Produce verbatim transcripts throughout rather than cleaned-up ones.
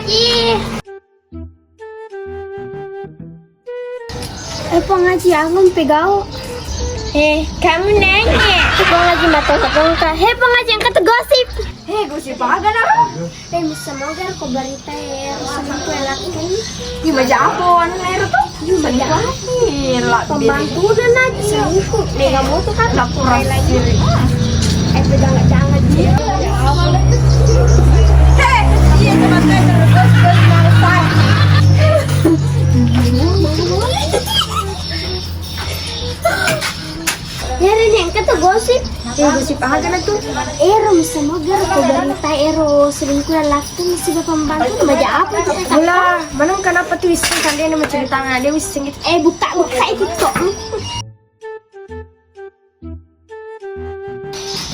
Ih. Eh, Puang Haji, aku pegau. Eh, kamu nanya. Puang Haji, matongka-tongka. Hei, Puang Haji, engka tu gosip. Hei, gosip aga, Naro? Eh, misa moga ko berita e, selingkuh laki. Ih, maja apa anu Nero tu? Ih, maja apa? Ih, la pembantu na selingkuh. Mega moto kan laporan lagi. Eh, pegang jangan dia. Hei, iya, teman saya terus, terus, terus, terus. Ya, Ren, engka tu gosip. Eh, gosip aga na tu? Ero, misa moga ko berita ero selingkuh laki tu masih pembantu, maja apa itu? Mula, maneng kenapa tu isseng kalian yang menceritakan dia isseng itu? Eh, buka, buka itu kok.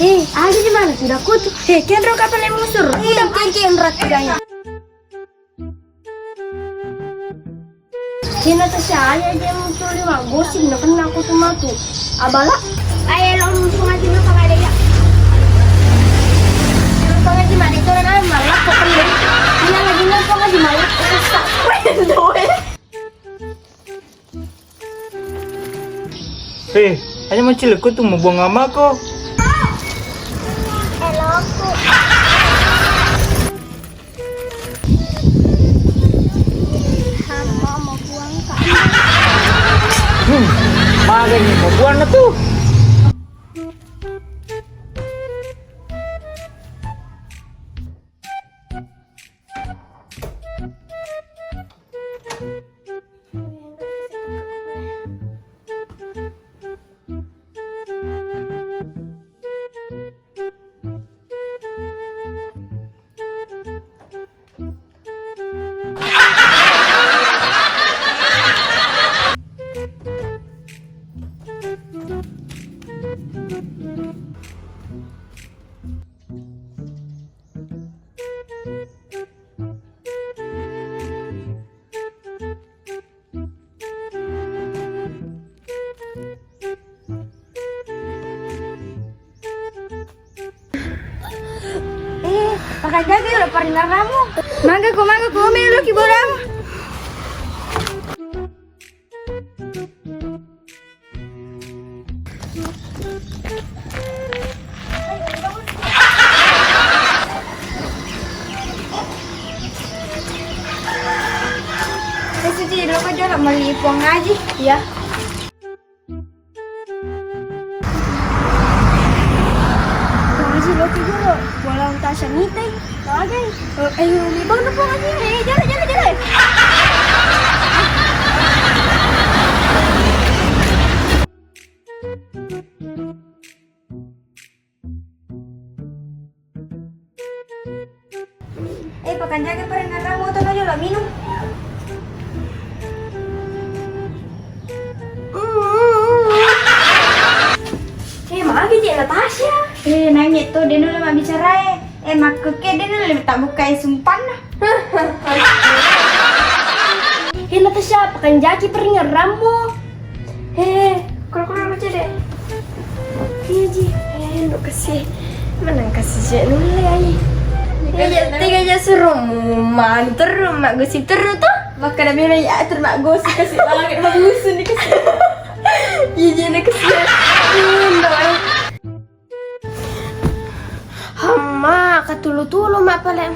Eh, ada di mana? Tidak kutu. Eh, kenro kapan yang musur? Eh, kenro tidak. Kena tersianya dia muncul di maggosip, na kena aku tu matu. Abala? Ayo, lo muncul aja, lo kagak ada ya. Lo kagak di mana itu, orang malah kok kena. Ini lagi, lo kagak di mana? Susah. Weh, doe. Eh, aja macilekku tu mau buang amako. Eloku. Hamo mau buang, Kak. Hmm, maga ni mau buang na tu. Eh, pakai jaga ya, paringerramu. Mangga ko, mangga ko, melo ki boramu. Eh, Suci, lo kau jual meli Puang Haji? Iya. Puang Haji, lo kau jual. Walau tak semitai. Magai. Eh, eh, ini bang, Puang Haji. Eh, jalan, jalan, jalan. Eh, pakanjaki parengngerang moto na jolo minung. Eh, magi je Natasha? Eh, nangis tu, dia dulu mabbicara, eh. Eh, makkuke dia dulu tak buka sumpanna. Hei, Natasha, pakanjaki parengngerrammu. Hei, kura-kura baca deh. Iya, Ji. Eh, lo kasi. Mana kasi je nulle ai. Iya, tega ja suruh mu manter, mak gosip terus tuh. Maka ada bela ya termak gosip kasi banget, mak musuh nih kasi. Iya, jadi kasi. Iya, no. Hamma, katulu-tulu ma pale.